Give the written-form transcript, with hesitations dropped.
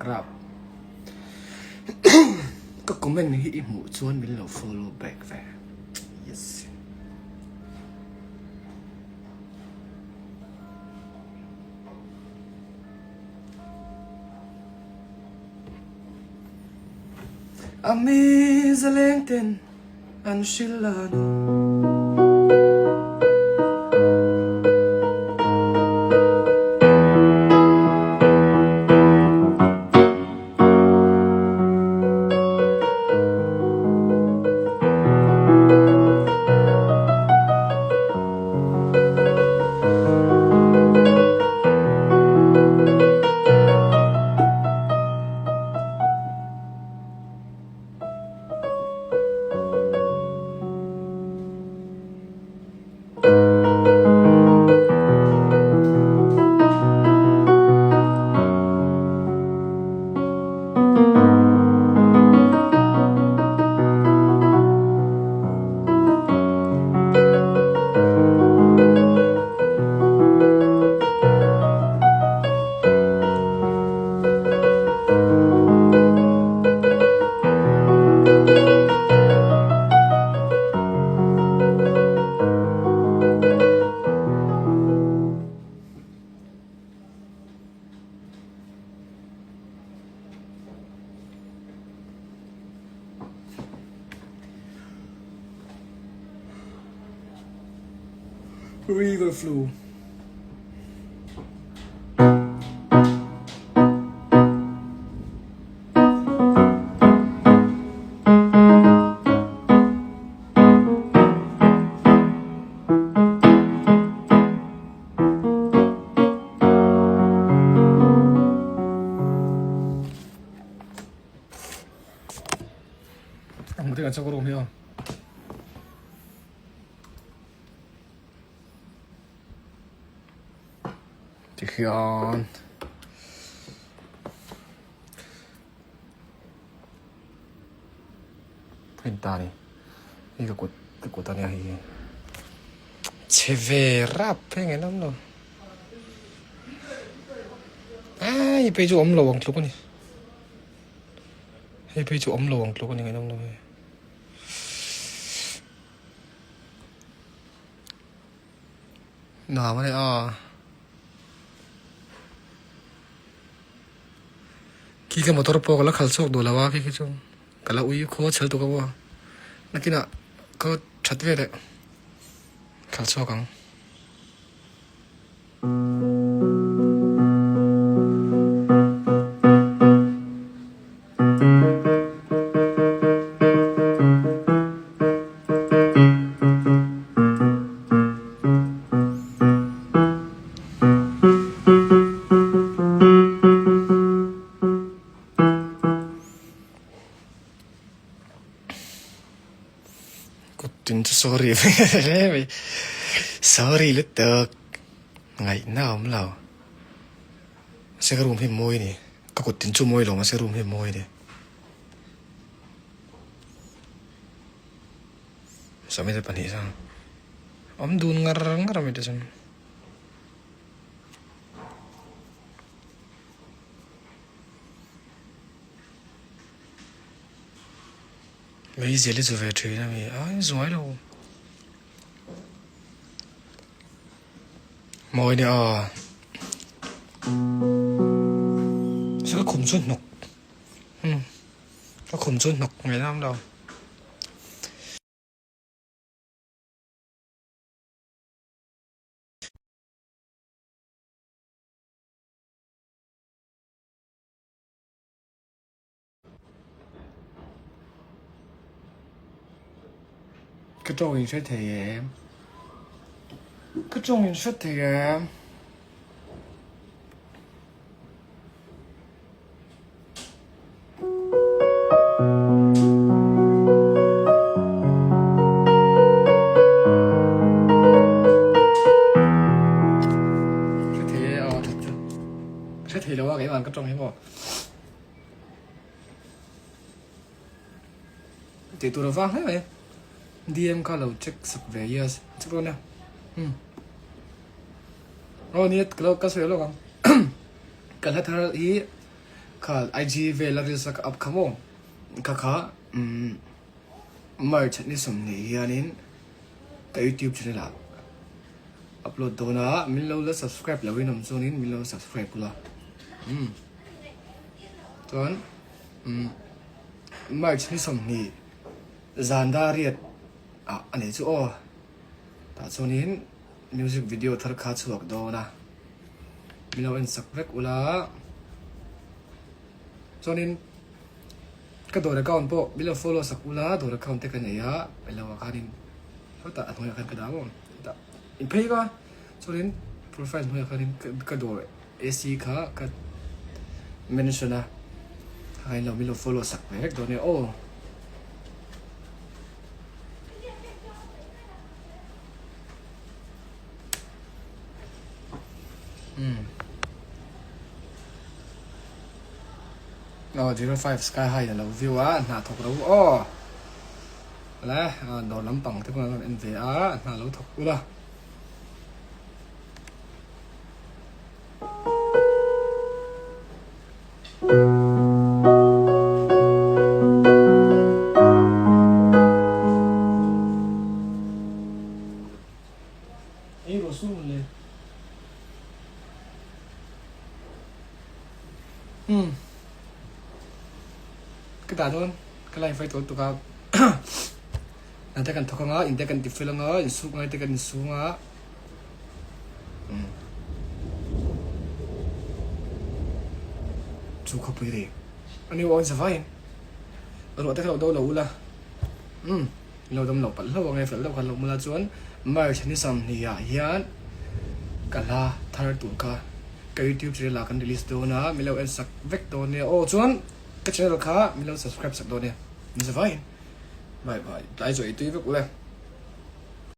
Rap. Ka comment hi i hmuh chuan min lo follow back ve. Yes. A mi zaleng ten an hrilh a ni. River flow. Ang te kan chak rum hi a. Tikhian hei ta ni hei ka kut ka kut ania hei hi chhe ve rap phei nge lam lo ai phei chu awm lo ang tluk ani hei phei chu awm lo ang tluk ani nge lam lo hei. Nuam a ni aw. Khi ka motor pawh ka la khal chhuak duh lo a khi khi chu ka la ui khaw chhel tuk a aw. Nakinah ka that ve leh khal chhuak ang. Kut tin chu sorry sorry lutuk ngaihna a awm lo mahse ka room hi mawi a ni ka kut tin chu mawi lo mahse room hi mawi a ni. Sawmite pahnih chuan awm dun ngar ngar a mite chuan. Meizial hi chu ve thin a mi a zuai lo. Mawi nia aw. Ka khum chu hnawk. Ka khum chu hnawk ngei lam lo. Ka tawng in hre thei em? Ka tawng in hre thei em? Hre thei e aw that chu. Hre thei lo a keimah ka tawng hi maw. Tih tur a vang hle mai. DM kha lo check sak ve yes. Check dawn nia. Hmm. Aw nia ka lo ka sawi lawk ang. Ka hla thar hi. Kha IG vela reels a ka up kha maw kha kha umm March ni 20 hianin ka YouTube channel ah upload dawn a min lo la subscribe lo in awm chuanin min lo subscribe ula umm chuan umm March ni 20 zan dar riat ah a nei chu aw tah chuanin music video thar kha chhuak dawn a min lo en sak vek ula chuanin ka dawr account pawh min lo follow sak ula dawr account te ka nei a elo ah khanin hawtah a hnuaiah khan ka dah maw hetah in phei ka chuanin profile hnuaiah khanin ka dawr AC kha ka mention a khain lo min lo follow sak ve vek dawn nia aw. Umm. Aw 05 sky high a lo view a hna thawk ro aw. Le dawr lampang te pawh an rawn en ve a hna lo thawk ula. Ei rawh su le. Umm. Ka dah dawn ka live vai tawh lutuk a. Hna te kan thawk anga in te kan ti fel anga insuk ngai te kan insung a. Chu khawpui ri ani aw in zavaiin ruah te kha lo do lo ula umm lo dam lo palh hlauh ang e fel deuh khan lo mula chuan March ni 20 ah hian ka hla thar tur kha ka youtube channel ah kan release dawn a min lo en sak vek dawn nia aw chuan ka channel kha min lo subscribe sak dawn nia in zavaiin bye bye tlai zawh ei tui vek ule.